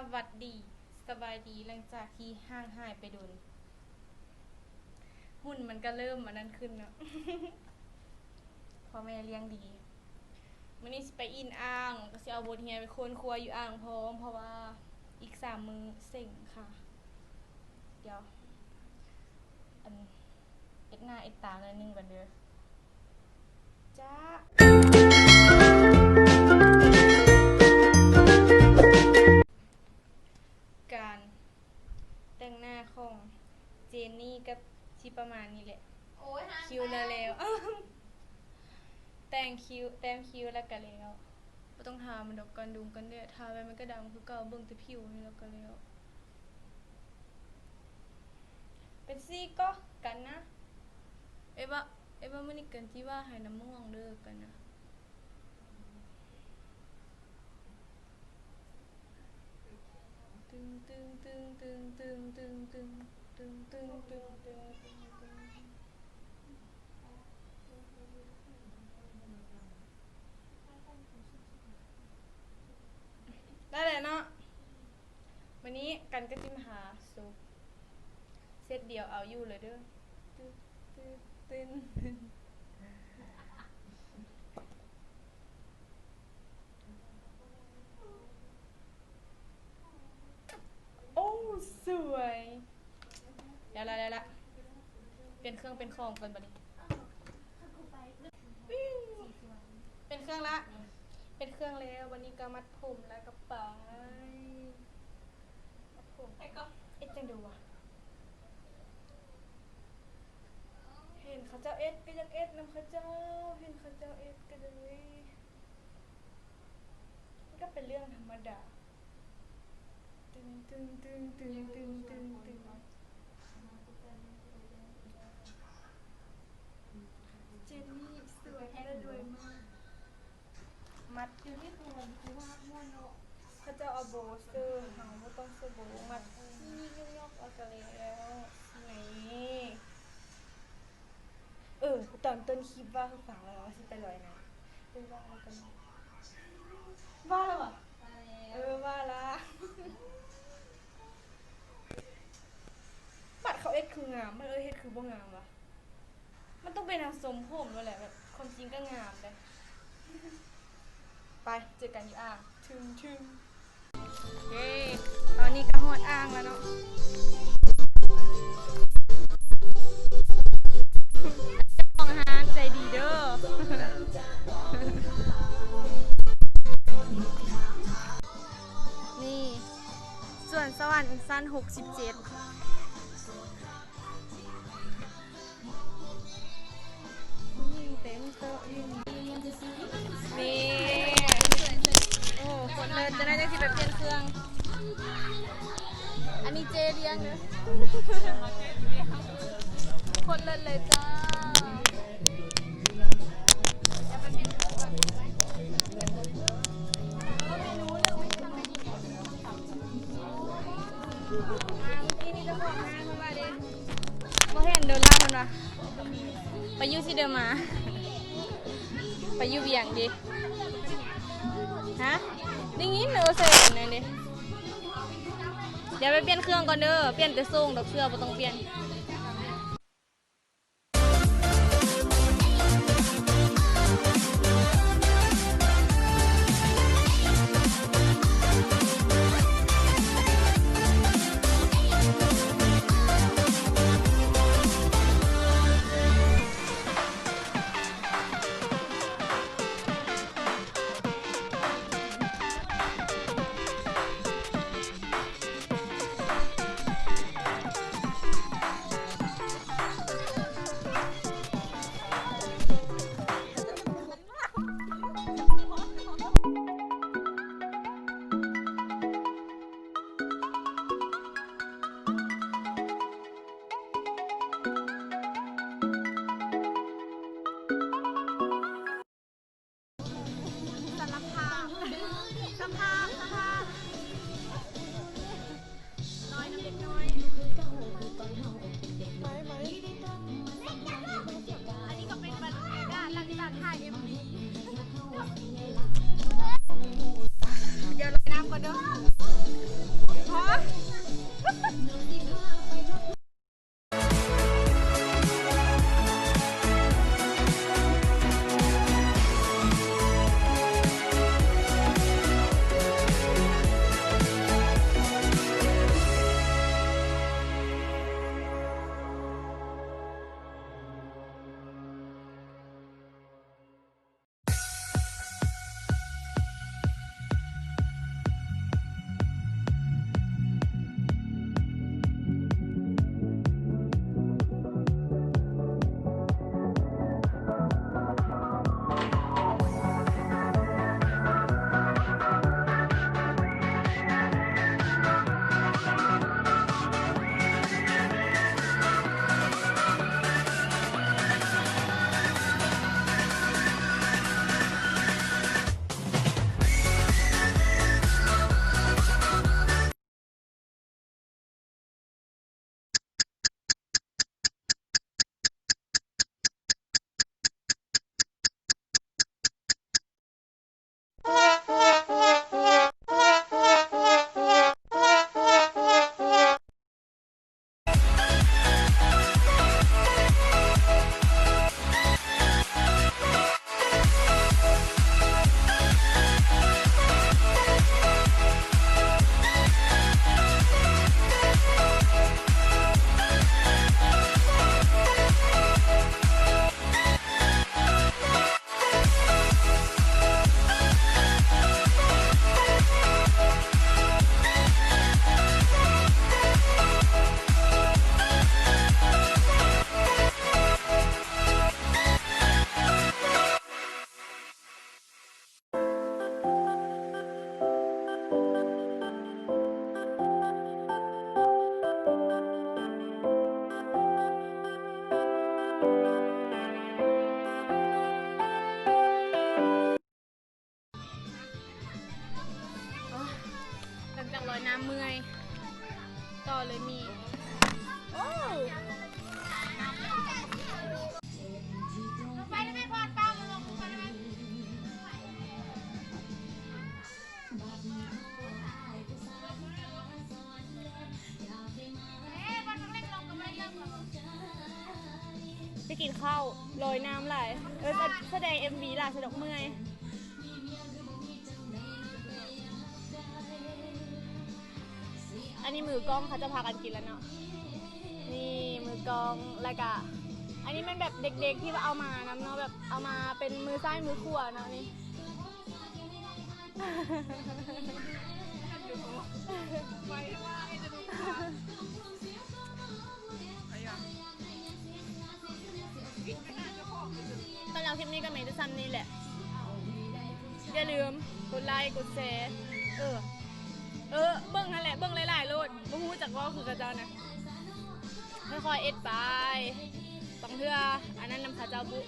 ຫວັດດີ ສະບາຍດີ ຫຼັງຈາກທີ່ຫ່າງຫາຍໄປດົນ ຫຸ່ນມັນກະເລີ່ມອັນນັ້ນຂຶ້ນເນາະ ພໍ່ແມ່ລ້ຽງດີ. ມື້ນີ້ຊິໄປອິນອ່າງ ກະຊິເອົາບົດຮຽນໄປຄົ້ນຄວ້າຢູ່ອ່າງພ້ອມ ເພາະວ່າອີກສາມມື້ເສັງຄ່ະ. ດຽວ ອັນ ເອັດໜ້າເອັດຕາໜ້ອຍໜຶ່ງກ່ອນເດີ. ຈ້າ ການແຕ່ງໜ້າຂອງເຈນນີ້ກະຊິປະມານນີ້ແຫຼະ. ໂອ້ຍ ຄິ້ວລະແລ້ວ ແຕ່ງຄິ້ວ ແຕ້ມຄິ້ວລະກະແລ້ວ. ບໍ່ຕ້ອງທາມັນດອກ ກັນດົງກັນແດດ ທາໄປມັນກະດຳຄືເກົ່າ ເບິ່ງແຕ່ຜິວນີ້ລະກະແລ້ວ. ເປັນສີ່ກໍກັນນະ ເອວາ ເອວາ ມື້ນີ້ກັນຊິວ່າໃຫ້ນ້ຳມ່ວງເດີກັນນະ. ຕຶງ ຕຶງ ຕຶງ ຕຶງ ຕຶງ ຕຶງ ຕຶງ ຕຶງ ຕຶງ ຕຶງ ຕຶງ ຕຶງ ຕຶງ ຕຶງ ໄດ້ແລ້ວເນາະ. ມື້ນີ້ກັນກະຊິມາຫາໂຊ ເຊັດດຽວເອົາຢູ່ເລີຍເດີ. ຕຶດ ຕຶດ ຕຶດ ຕຶດ ໂອ້ ສວຍ. ແລ້ວລະ ແລ້ວລະ ປ່ຽນເຄື່ອງປ່ຽນຂອງກ່ອນບາດນີ້. ປ່ຽນເຄື່ອງລະ ປ່ຽນເຄື່ອງແລ້ວ ບາດນີ້ກະມັດຜົມແລ້ວກະໄປ. ມັດຜົມ ເຮັດຈັ່ງໃດວະ? ເຫັນເຂົາເຈົ້າເຮັດກະຢາກເຮັດນຳເຂົາເຈົ້າ ເຫັນເຂົາເຈົ້າເຮັດກະຢາກເຮັດ ມັນກະເປັນເລື່ອງທຳມະດາ. ຕຶງ ຕຶງ ຕຶງ ຕຶງ ຕຶງ ຕຶງ ຕຶງ ຕຶງ ເຈນນີ້ສວຍແລະລວຍມາກ. ມັດ ເຂົາເຈົ້າເອົາໂບເສີ ເຮົາບໍ່ຕ້ອງເສີໂບ ມັດຍິກໆໆ ແລ້ວກະແລ້ວ. ນີ້ ເອີ ຕອນຕົ້ນຄລິບວ່າໃຫ້ຟັງແລ້ວວ່າຊິໄປລອຍນ້ຳ ເອີ ວ່າແລ້ວກະ ວ່າແລ້ວຫວາ? ເອີ ວ່າລະ ບັດເຂົາເຮັດຄືງາມ ບັດເອີຍເຮັດຄືບໍ່ງາມຫວາ? ມັນຕ້ອງເປັນນາງຊົມຜົມໂລດແຫຼະ ແບບຄວາມຈິງກະງາມເດ້. ໄປ ເຈີກັນຢູ່ອ່າງ ທຶມໆ. ເຢ້ ຕອນນີ້ກະຮອດອ່າງແລ້ວເນາະ ເຈົ້າຂອງຮ້ານໃຈດີເດີ. ນີ້ ສວນສະຫວັນຊັ້ນຫົກສິບເຈັດ. ຍິງເຕັມໂຕະຢູ່ນີ້ ໂອ້ ຄົນເລີດ ຈັ່ງໃດຈັ່ງຊິໄປປ່ຽນເຄື່ອງ. ອັນນີ້ເຈລ້ຽງເດີ ຄົນເລີດເລີຍຈ້າ. ບໍ່ເຫັນໂດນລາວເພິ່ນວ່າ ໄປຢູ່ຊິເດີມາ ໄປຢູ່ວຽງເດ. ຮະ ໄດ້ຍິນເອີ ໃສ່ອັນນັ້ນເດ. ດຽວໄປປ່ຽນເຄື່ອງກ່ອນເດີ ປ່ຽນແຕ່ໂສ້ງດອກ ເສື້ອບໍ່ຕ້ອງປ່ຽນ. ນ້ຳເມື່ອຍ ຕໍ່ເລີຍໝີ່ ໂອ້ ໄປໄດ້ໄໝ່ພອນ ປ້າມາລົງໄປໄດ້ໄໝມ? ໄປກິນເຂົ້າ ລອຍນ້ຳຫຼາຍ ເອີ ສະ ສະແດງເອັມວີຫຼາຍ ສະດອກເມື່ອຍ. ອັນນີ້ມືກ້ອງເຂົາຈະພາກັນກິນແລ້ວເນາະ ນີ້ມືກ້ອງ ແລ້ວກະ ອັນນີ້ແມ່ນແບບເດັກໆ ທີ່ວ່າເອົາມານຳເນາະ ແບບເອົາມາເປັນມືຊ້າຍມືຂວາເນາະນີ້. ສຳລັບຄລິບນີ້ກໍມີແຕ່ສ່ຳນີ້ແຫຼະ ຢ່າລືມກົດໄລກົດແຊ ເອີ ເອີ ເບິ່ງຫັ້ນແຫຼະ ເບິ່ງຫຼາຍໆໂລດ ບໍ່ຮູ້ຈັກເວົ້າຄືເຂົາເຈົ້ານະ ຄ່ອຍໆເຮັດໄປ ບາງເທື່ອອັນນັ້ນນຳເຂົາເຈົ້າບຸ.